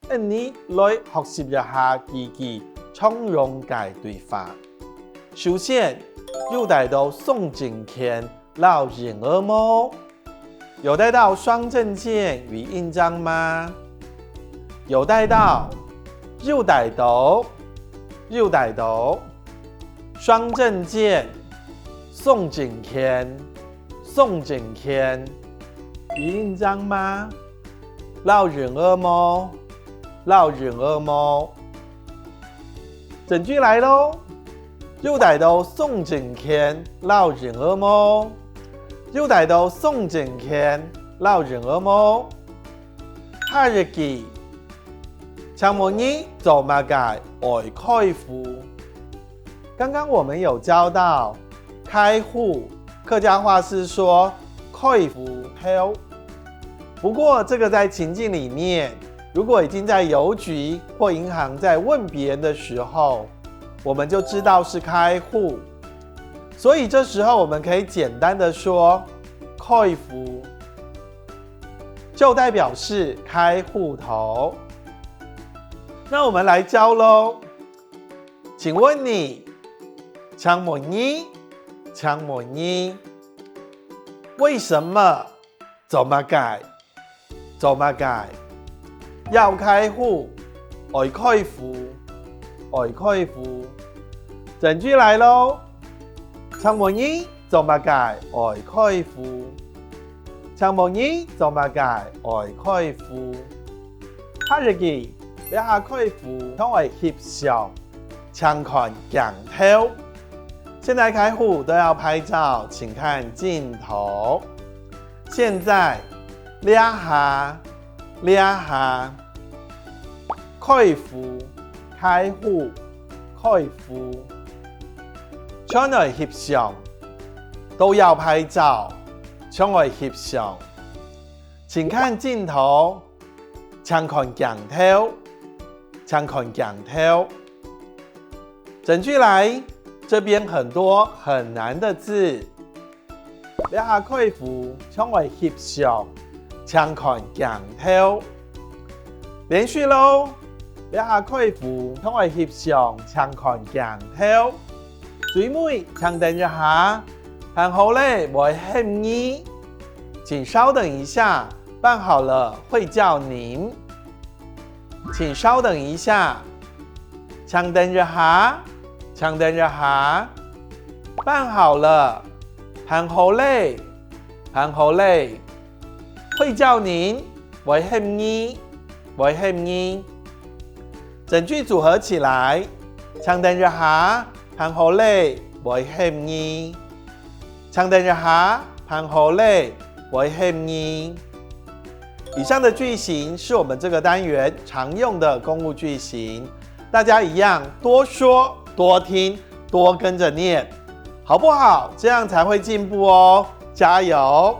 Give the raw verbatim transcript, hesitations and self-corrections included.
𫣆俚來學習一下幾句常用个對話。首先，有帶著雙證件摎印仔無？有帶到雙證件與印章嗎？有帶到，有帶到，有帶到。雙證件，雙證件，雙證件。與印章嗎？摎印仔無？摎印仔無？整句來囉！有帶到雙證件摎印仔無？有帶到雙證件摎印仔無？下一句，請問你做麼个愛開戶？剛剛我們有教到開戶，客家話是說開戶頭。不過這個在情境裡面，如果已經在郵局或銀行在問別人的時候，我們就知道是開戶。所以這時候我們可以簡單的說開戶，就代表是開戶頭。那我們來教囉。請問你，請問你，請問你，為什麼？做麼个？做麼个？愛開戶，愛開戶，愛開戶。整句來囉！請問你做麼个愛開戶？請問你做麼个愛開戶？下一句，這下開戶想愛翕相，請看鏡頭。現在開戶都要拍照，請看鏡頭。現在，這下，這下，開戶，開戶，開戶。想愛翕相，都要拍照，想愛翕相。請看鏡頭，請看鏡頭，請看鏡頭。整句來，這邊很多很難的字。這下開戶想愛翕相，請看鏡頭。連續囉！這下開戶想愛翕相，請看鏡頭。最尾，請等一下，辦好了會喊你。請稍等一下，辦好了會叫您。請稍等一下，請等一下，請等一下。辦好了，辦好了，辦好了。會叫您，會喊你，會喊你。整句組合起來，請等一下，辦好了，會喊你。請等一下，辦好了，會喊你。以上的句型是我們這個單元常用的公務句型，大家一樣多說、多聽、多跟著念，好不好？這樣才會進步哦，加油！